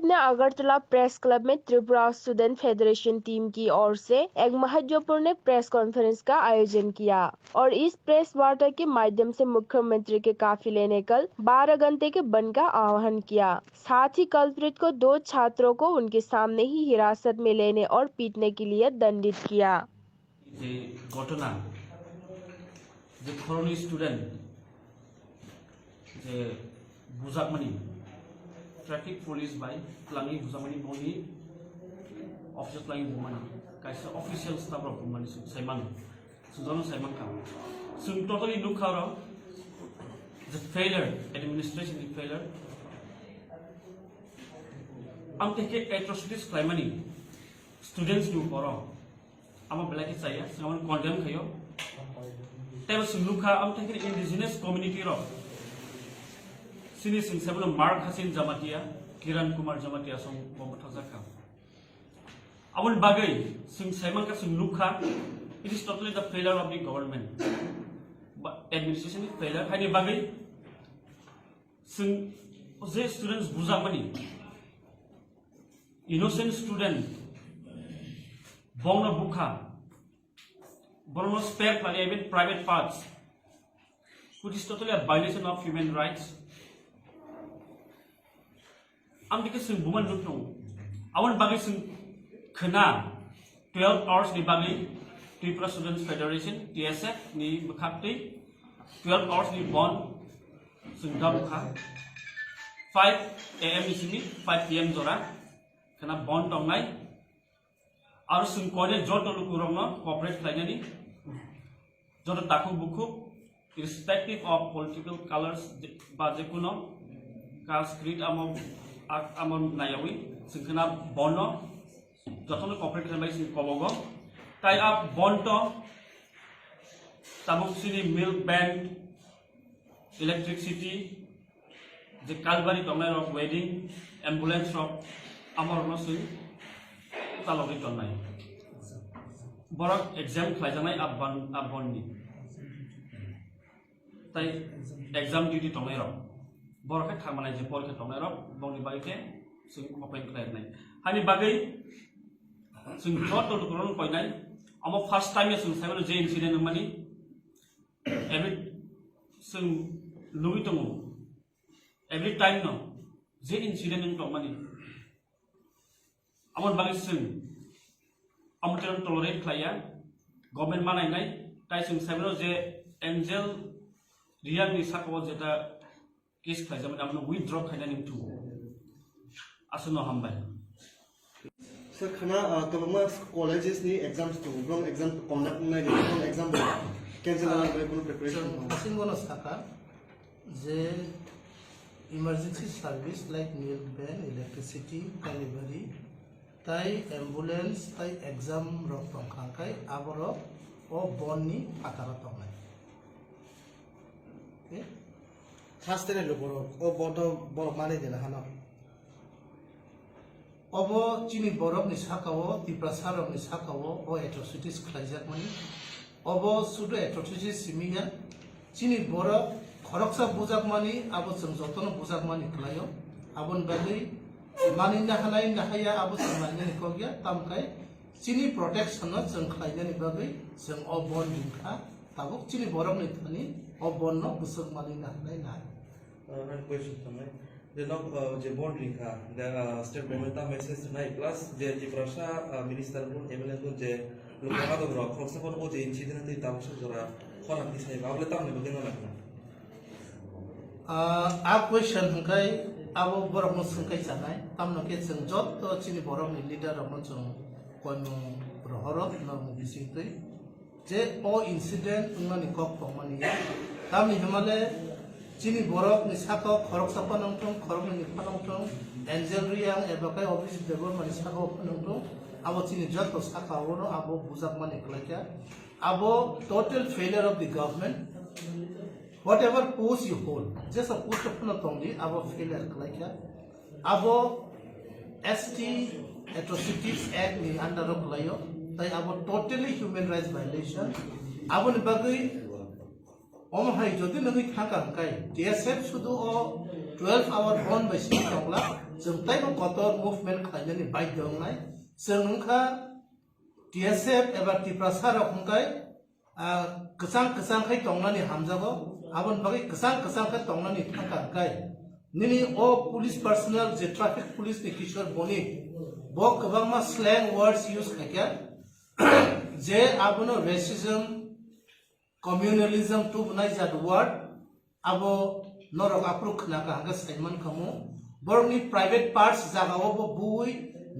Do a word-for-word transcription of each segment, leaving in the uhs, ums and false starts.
ने Agartala press club में Tripura student federation team की ओर से एक महत्वपूर्ण प्रेस कॉन्फ्रेंस का आयोजन किया और इस प्रेस वार्ता के माध्यम से मुख्यमंत्री के काफिले ने कल बारह घंटे के बंद का आह्वान किया। साथ ही कल्प्रिट को दो छात्रों को उनके सामने ही हिरासत में लेने और पीटने के लिए दंडित किया। যে ঘটনা, যে খরনি স্টুডেন্ট যে বুঝাকমানি traffic police bai tlangwi bujakmani boni office tlangwi bumani kaisa official staff rok bumani saiman sujano saiman ka sung totally nukha ro the failure administration ni failure. Amteke atrocities khlaimani students ni uporo amo belai khe chaya, chwng amo condemn khaio. Tei bo chwng nukha, amo thai khe indigenous community rok. Sini chwng sabo no Mark Hasin Jamatia, Kiran Kumar Jamatia song bo bwthajak kha. Aboni bagwi chwng saiman kha, chwng nukha, it is totally the failure of the government. Ba administration ni failure haini bagwi chwng je students bujakmani, innocent student, bongno bukha, borokno spare khlai even private parts, which is totally a violation of human rights. Amtike chwng buman nuk tongo. Aboni bagwi chwng khna twelve hours ni bagwi Tripura Students Federation, T S F ni bwkhaktwi twelve hours ni bond chwng da bukha. Five A M ni simi five P M jora khna bond tongnai. Aro chwng koinai joto lukurokno cooperate khlainani, joto takhuk bukhuk, irrespective of political colors, je-, ba jekuno caste, creed amo, a-, amo nayawi, chwng khna bono jotono cooperate khlainai chwng kobogo. Tai a bonto tabuk chini milk bank, electricity, je kalbari tongnai rok, wedding, ambulance rok, amo rokno chwng chalogwi tongnai. Borok exam khlaijaknai a bon, a bonni. Tai exam duty tongnai rok, borok khe thangmanai je porikha tongnai rok, bongni bagwi khe chwng open khlai rwnai. Hani bagwi chwng joto lukurokno koinai, omo first time ya chwng saimano je incident wngmani, every chwng nugwi tongo, every time no je incident wng tongmani, aboni bagwi chwng amo tei tolerate khlaiya, government manainai, tai chwng saimano je Angel Reang ni saka o jeta case khlaijak mani, abono withdraw khainani wngthu. Aswkno hambai. Sir, khana, ah, kwbangma colleges ni exams tongo, bong exam conduct wngnai rw, bong exam cancel wngnai rw, bono preparation tongo. Chwng bono sakha je emergency service like milk van, electricity, delivery, tai ambulance, tai exam rok tongkha khe aborok o bond ni phataro tongnai. Okay? First time lo borok, o bondo borok mani dena hano. Obo chini borok ni saka o, Tiprasa rok ni saka o, o atrocities khlaijak mani. Obo sudu atrocities simi ya. Chini borok khoroksa bujak mani, abo chwng jotono bujak mani khlaio. Aboni bagwi mani nahanai nahaya abo chwng nainani kok ya, tamkai chini protection no chwng khlainani bagwi chwng o bond ringkha. Tabuk chini borokni thani o bond no bwswk manwi naharnai nai. Ah, nang question tongnai. Je nok, ah, je bond ringkha, de, ah, state government ta message nai plus je Tiprasa, ah, minister bun M L A bun je lukha adok rok khoroksa phano o je incident twi tabuk suk jora khorang tisai ba abole tamni bagwi no nangkha. Ah, a question hwnkhe abo borokno swngkai chanai, tamno khe chwng joto chini borokni leader rokno chwng koimung rohoro norok bisingtwi. Je o incident wngmani kok tongmani ya. Tamni hwnmale chini borokni saka o khoroksa phano wngthung, khoroknwi ni phano wngthung, Angel Reang eba khe Abhijit Debbarma ni saka o phano wngthung, abo chini joto saka o no abo bujakmani khlaikha. Abo total failure of the government. Whatever post you hold, jesa post o phano tongdi, abo failure khlaikha. Abo S T Atrocities Act ni under o khlaio, tai abo totally human rights violation. Aboni bagwi omo hai jodi nangwi thangkha hwnkhe T S F sudu o Twelve hour bond bai simi tongla, chwng taibo kotor movement khlainani baidhyo wngnai. Chwng wngkha T S F eba Tiprasa rok hwnkhe, ah, kwchang kwchang khai tongnani hamjago, aboni bagwi kwchang kwchang khe tongnani thangkha hwnkhe. Nini o police personnel je traffic police ni Kishore Bonik, bo kwbangma slang words use khaikha, je abono racism, communalism tubunai jat word, abo norok aphuru khna kha hwnkhe saiman khamu. Borokni private parts jagao bo buwi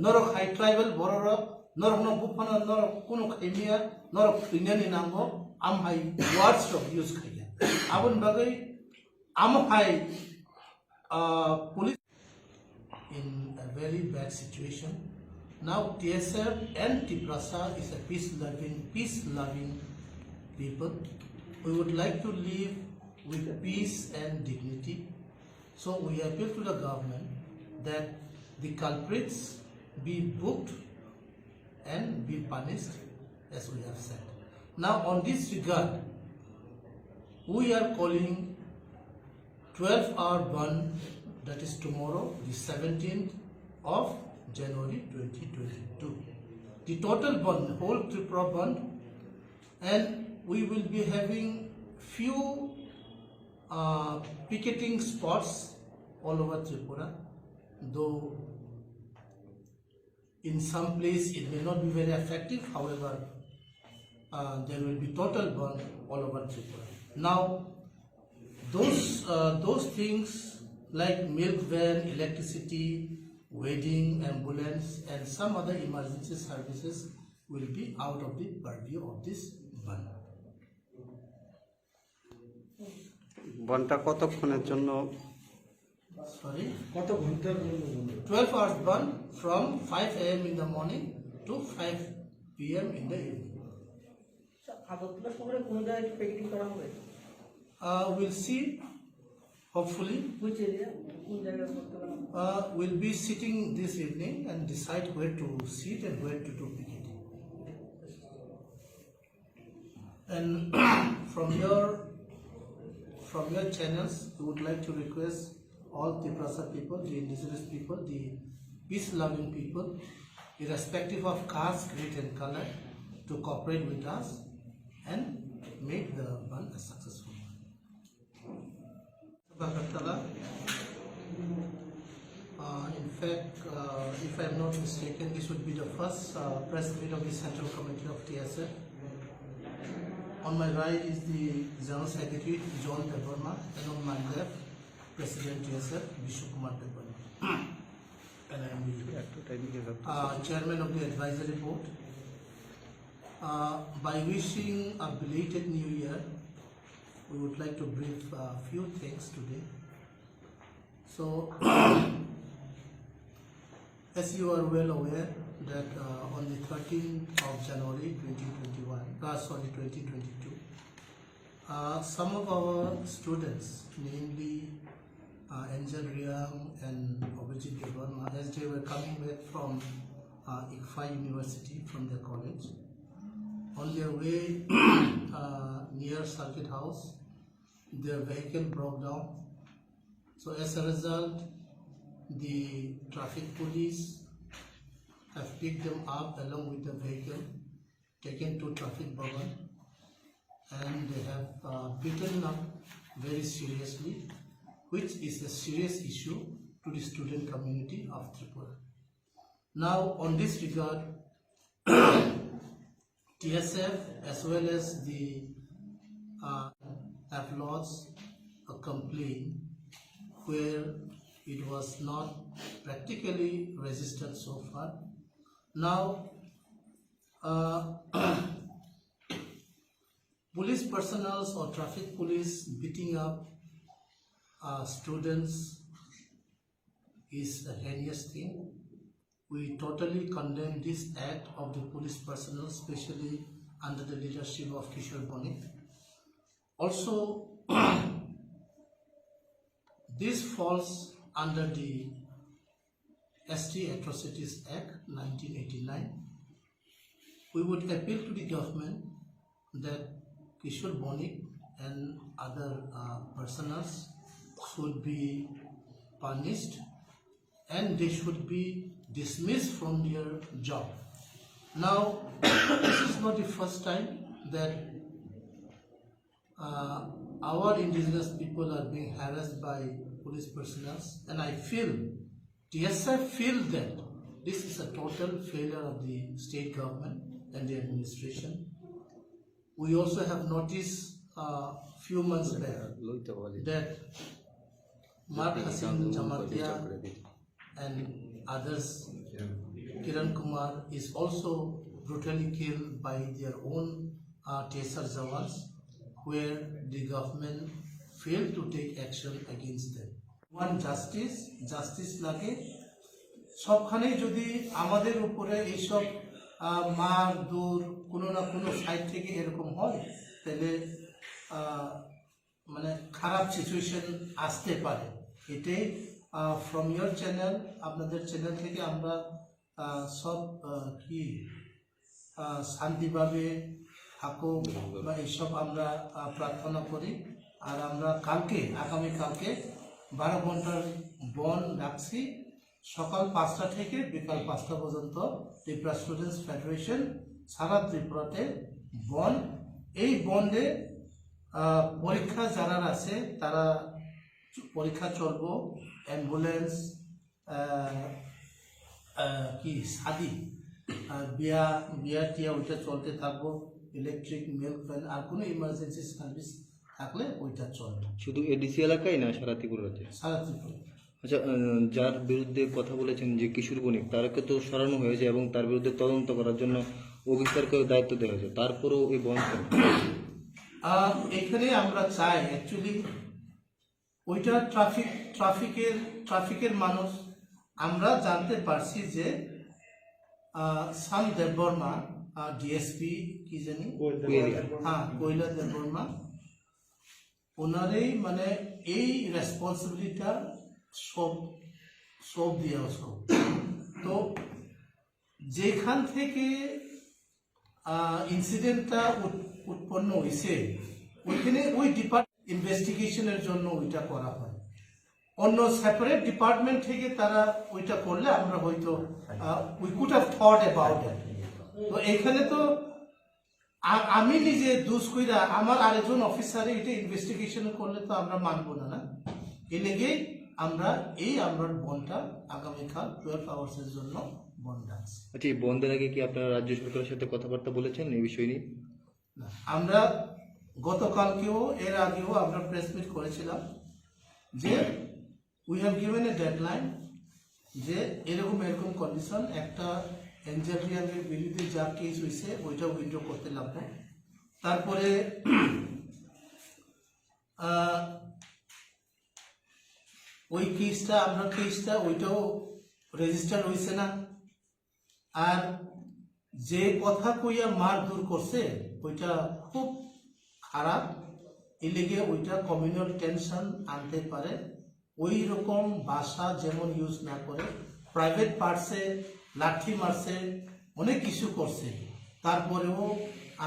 norok hai tribal bororok norokno buphano norok kunu khaimiya, norok thwinani nango, am hai words rok use khaiya. Aboni bagwi amo hai, ah, police in a very bad situation. Now T S F and Tiprasa is a peace-loving, peace-loving people. We would like to live with peace and dignity. So we appeal to the government that the culprits be booked and be punished as we have said. Now on this regard, we are calling twelve hour bandh, that is tomorrow, the seventeenth of January twenty twenty-two. The total bandh, whole Tripura bandh, and we will be having few, uh, picketing spots all over Tripura, though in some place it may not be very effective, however, uh, there will be total bandh all over Tripura. Now, those, uh, those things like milk van, electricity, wedding, ambulance, and some other emergency services will be out of the purview of this bandh. বনটা কতক্ষণের জন্য? Sorry? কত ঘন্টার জন্য বন্ধ? Twelve hours bandh from five A M in the morning to five P M in the evening. Agartala শহরে কোন জায়গায় একটু প্যাকেটিং করা হবে? Uh, we'll see, hopefully. Which area? কোন জায়গায় করতে পারবো? Uh, we'll be sitting this evening and decide where to sit and where to do picketing. And from your, from your channels, we would like to request all Tiprasa people, the indigenous people, the peace-loving people, irrespective of caste, creed and color, to cooperate with us and make the bandh a successful one. Agartala. Uh, in fact, uh, if I am not mistaken, this would be the first, uh, press meet of the Central Committee of T S F. On my right is the General Secretary, John Debbarma, and on my left, President T S F, Bishnu Kumar Debbarma. And I am the, uh, Chairman of the Advisory Board. Uh, by wishing a belated New Year, we would like to brief a few things today. So, as you are well aware that, uh, on the thirteenth of January twenty twenty-one, uh, sorry, twenty twenty-two, uh, some of our students, namely, uh, Angel Riang and Abhijit Debbarma, as they were coming back from, uh, ICFAI University from their college, on their way, uh, near Circuit House, their vehicle broke down. So as a result, the traffic police have picked them up along with the vehicle, taken to traffic bhavan, and they have, uh, beaten up very seriously, which is a serious issue to the student community of Tripura. Now, on this regard, T S F as well as the, uh, have lodged a complaint where it was not practically registered so far. Now, uh, police personnel or traffic police beating up, uh, students is a heinous thing. We totally condemn this act of the police personnel, especially under the leadership of Kishore Bonik. Also, this falls under the S T Atrocities Act nineteen eighty-nine. We would appeal to the government that Kishore Bonik and other, uh, personnels should be punished and they should be dismissed from their job. Now, this is not the first time that uh, our indigenous people are being harassed by police personnel, and I feel, T S F feel that this is a total failure of the state government and the administration. We also have noticed a few months back that Mark Hassan Jamatia and others, Kiran Kumar, is also brutally killed by their own uh, T S R Jawans, where the government failed to take action against them. One justice, justice লাগে। সবখানেই যদি আমাদের উপরে এইসব আহ, মার দৌড় কোনো না কোনো সাইড থেকে এরকম হয়, তাহলে আহ, মানে খারাপ সিচুয়েশন আসতে পারে। এটাই ফ্রম ইয়োর চ্যানেল, আপনাদের চ্যানেল থেকে আমরা আহ, সব আহ, কি আহ, শান্তিভাবে থাকুক বা এইসব আমরা আহ, প্রার্থনা করি। আর আমরা কালকে, আগামী কালকে বারো ঘন্টার বন্ধ রাখছি, সকাল পাঁচটা থেকে বিকাল পাঁচটা পর্যন্ত ত্রিপুরা স্টুডেন্টস ফেডারেশন সারা ত্রিপুরাতে বন্ধ। এই বন্ধে আহ, পরীক্ষা যারা আছে তারা পরীক্ষা চলবো, অ্যাম্বুলেন্স, আহ, আহ, কি শাদি, আহ, বিয়া, বিয়া টিয়া ওইটা চলতে থাকবো, ইলেকট্রিক, মিল্ক ভ্যান, আর কোনো ইমার্জেন্সি সার্ভিস থাকলে ওইটা চলবে। শুধু এডিসি এলাকায় না, সারা ত্রিপুরা রাজ্যে? সারা ত্রিপুরা। আচ্ছা, আহ, যার বিরুদ্ধে কথা বলেছেন যে কিশোর বণিক, তারকে তো সরানো হয়েছে এবং তার বিরুদ্ধে তদন্ত করার জন্য অফিসারকে দায়িত্ব দেওয়া হয়েছে, তারপরেও এই বন্ধ কেন? আহ, এখানে আমরা চাই অ্যাকচুয়ালি ওইটা ট্রাফিক, ট্রাফিকের, ট্রাফিকের মানুষ। আমরা জানতে পারছি যে আহ, শ্যাম দেববর্মা, ডিএসপি কি জানি, কৈলা। হ্যাঁ, কৈলা দেববর্মা, ওনারই মানে এই রেসপন্সিবিলিটিটা সব, সব দিয়ে আসো। তো যেখান থেকে ইনসিডেন্টটা উৎপন্ন হয়েছে, ওইখানে ওই ডিপার্ট ইনভেস্টিগেশনের জন্য ওইটা করা হয়। অন্য সেপারেট ডিপার্টমেন্ট থেকে তারা ওইটা করলে আমরা হয়তো, we could have thought about it। তো এখানে তো আ- আমি নিজে দুষ কইরা আমার আরেকজন অফিসারে এটা ইনভেস্টিগেশন করলে তো আমরা মানবো না, না? এই লেগেই আমরা এই আমরার বন্ধটা আগামীকাল টুয়েলভ আওয়ার্সের জন্য বন্ধ রাখছি। আচ্ছা, এই বন্ধের আগে কি আপনারা রাজ্য সরকারের সাথে কথাবার্তা বলেছেন এই বিষয় নিয়ে? না, আমরা গতকালকেও, এর আগেও আমরা প্রেস মিট করেছিলাম যে we have given a deadline, যে এরকম এরকম কন্ডিশন, একটা এঞ্জেল রিয়াংয়ের বিরুদ্ধে যা কেস হয়েছে ওইটা উইথড্র করতে লাগবে। তারপরে আহ, ওই কেসটা, আমরা কেসটা ওইটাও রেজিস্টার হয়েছে না। আর যে কথা কইয়া মারধর করছে, ওইটা খুব খারাপ। এর লেগে ওইটা কমিউনাল টেনশন আনতে পারে। ওই রকম ভাষা যেমন ইউজ না করে, প্রাইভেট পার্টসে লাঠি মারছে, অনেক কিছু করছে, তারপরেও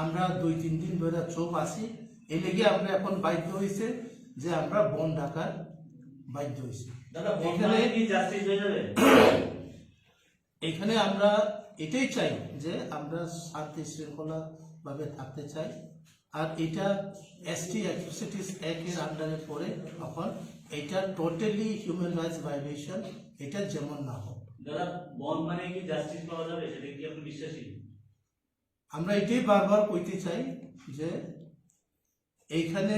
আমরা দুই তিন দিন ধরে চুপ আছি। এই লেগে আমরা এখন বাধ্য হয়েছে যে আমরা বন্ধ ডাকার বাধ্য হয়েছি। দাদা, বন্ধ এখানে মানে কি জাস্টিস হয়ে যাবে? এখানে আমরা এটাই চাই যে আমরা শান্তি শৃঙ্খলা ভাবে থাকতে চাই। আর এটা এসটি অ্যাট্রোসিটিস অ্যাক্ট এর আন্ডারে পড়ে, তখন এটা টোটালি হিউম্যান রাইটস ভায়োলেশন, এটা যেমন না হোক। দাদা, বন্ধ মানে কি জাস্টিস পাওয়া যাবে, সেটা কি আপনি বিশ্বাসী? আমরা এটাই বারবার কইতে চাই যে এইখানে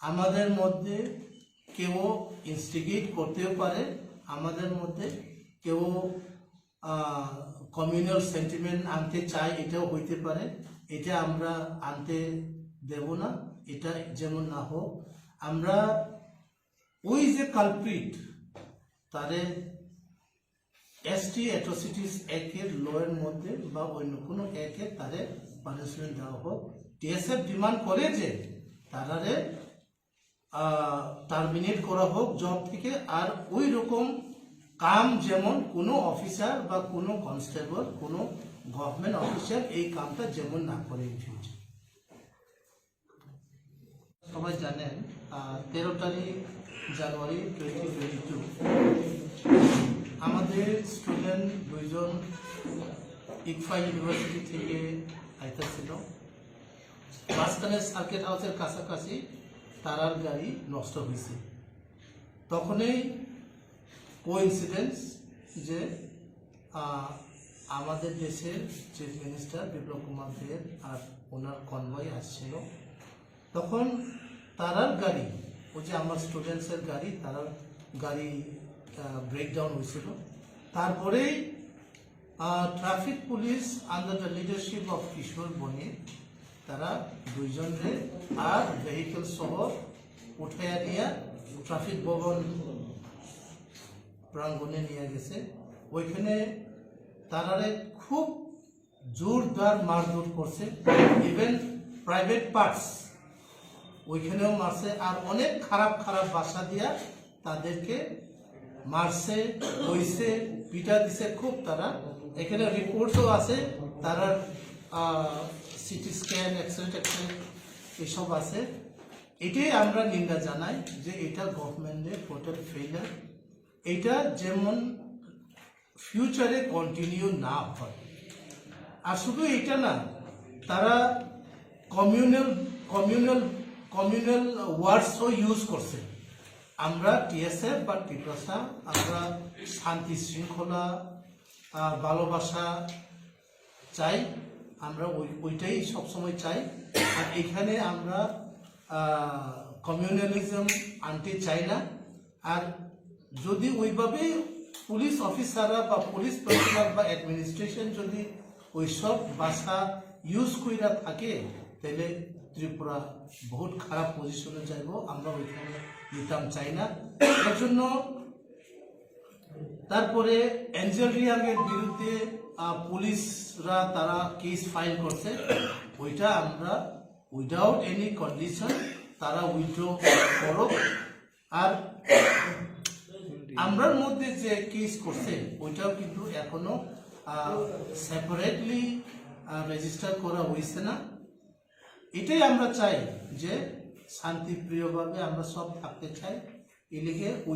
আমাদের মধ্যে কেউ ইনস্টিগেট করতেও পারে, আমাদের মধ্যে কেউ কমিউনাল সেন্টিমেন্ট আনতে চায়, এটাও হইতে পারে। এটা আমরা আনতে দেব না, এটা যেমন না হোক। আমরা ওই যে কালপ্রিট, তারে এসটি অ্যাট্রোসিটিস অ্যাক্ট এর ল এর মধ্যে বা অন্য কোনো অ্যাক্ট এ তারে পানিশমেন্ট দেওয়া হোক। টিএসএফ ডিমান্ড করে যে তারারে টার্মিনেট করা হোক জব থেকে। আর ওই রকম কাম যেমন কোনো অফিসার বা কোনো কনস্টেবল, কোনো গভর্নমেন্ট অফিসার এই কামটা যেমন না করে ইন ফিউচার। সবাই জানেন, আহ, তেরো তারিখ জানুয়ারি টোয়েন্টি টোয়েন্টি টু আমাদের স্টুডেন্ট দুইজন ইকফা ইউনিভার্সিটি থেকে আইতাছিল। মাঝখানে সার্কিট হাউসের কাছাকাছি তারার গাড়ি নষ্ট হয়েছে। তখনই কোইন্সিডেন্স যে আহ, আমাদের দেশের চিফ মিনিস্টার বিপ্লব কুমার দেব আর ওনার কনভয় আসছিল। তখন তারার গাড়ি, ওই যে আমার স্টুডেন্টসের গাড়ি, তারার গাড়ি ব্রেকডাউন হয়েছিল। তারপরেই traffic police under the leadership of Kishore Banik তারা দুইজনরে আর ভেহিকল সহ উঠাইয়া নিয়ে ট্রাফিক ভবন প্রাঙ্গণে নিয়ে গেছে। ওইখানে তারারে খুব জোরদার মারধর করছে, ইভেন প্রাইভেট পার্টস ওইখানেও মারছে, আর অনেক খারাপ খারাপ ভাষা দিয়া তাদেরকে মারছে, বইছে, পিটা দিছে খুব। তারা এখানে রিপোর্টসও আছে, তারা সিটি স্ক্যান, এক্সরে টেক্সরে এসব আছে। এটাই আমরা নিন্দা জানাই যে এটা গভর্নমেন্টের টোটাল ফেইলিয়ার। এটা যেমন ফিউচারে কন্টিনিউ না হয়। আর শুধু এটা না, তারা কমিউনাল কমিউনাল কমিউনাল ওয়ার্ডসও ইউজ করছে। আমরা টিএসএফ বা টিপ্রাসা, আমরা শান্তি শৃঙ্খলা, আহ, ভালোবাসা চাই, আমরা ওই ওইটাই সবসময় চাই। আর এখানে আমরা কমিউনালিজম আনতে চাই না। আর যদি ওইভাবে পুলিশ অফিসাররা বা পুলিশ পার্সোনাল বা অ্যাডমিনিস্ট্রেশন যদি ওইসব ভাষা ইউজ কইরা থাকে, তাহলে ত্রিপুরা বহুত খারাপ পজিশনে যাইব। আমরা ওইখানে নিতাম চাই না। এর জন্য তারপরে এঞ্জেল রিয়াং এর বিরুদ্ধে আহ, পুলিশরা তারা কেস ফাইল করছে, ওইটা আমরা উইদাউট এনি কন্ডিশন তারা উইথড্র করো। আর আমরার মধ্যে যে কেস করছে, ওইটাও কিন্তু এখনো সেপারেটলি রেজিস্টার করা হয়েছে না। এটাই আমরা চাই যে শান্তিপ্রিয়ভাবে আমরা সব থাকতে চাই। এলিগে ওই